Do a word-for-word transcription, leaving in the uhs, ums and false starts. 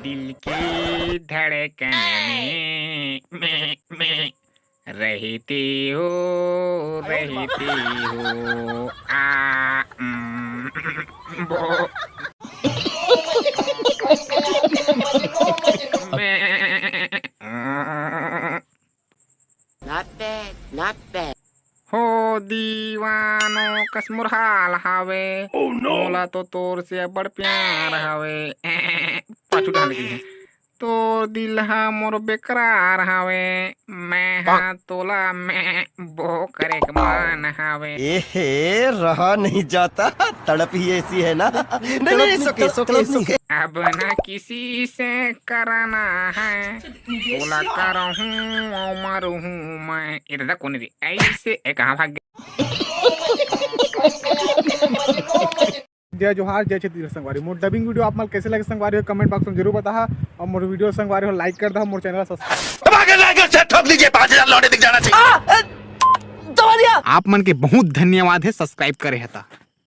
दिल की धड़कन में, में, में रहती हो, रहती हो। आ, उम, बो। मैं, उम, Not bad, not bad. हो दीवानो कस मोर हाल हावे। मोला तो तोर से बड़ प्यार हावे। पाछू ढाल के है। तोर दिल हा मोर बेकरार हावे। मैं हा तोला मैं बो करे के मान हावे। एहे, रहा नहीं जाता, तड़प ही ऐसी है ना। नहीं, नहीं, नहीं, सुके, सुके, सुके। अब ना किसी से करना है, बोला करहूँ और मरूँ मैं। ये दादा कौन रे? ऐसे ए कहाँ भाग गया? जय जोहार, जय छत्तीसगढ़ संगवारी। मोर डबिंग वीडियो आप मन कैसे लगे संगवारी हो, कमेंट बॉक्स में जरूर बताहा। और मोर वीडियो संगवारी हो लाइक कर दहा, मोर चैनल सब्सक्राइब। दबा के लाइक और शेयर ठोक दीजिए, पाँच हजार लौटे दिख जाना चाहिए। आप मन के बहुत धन्यवाद है सब्सक्राइब करे हता।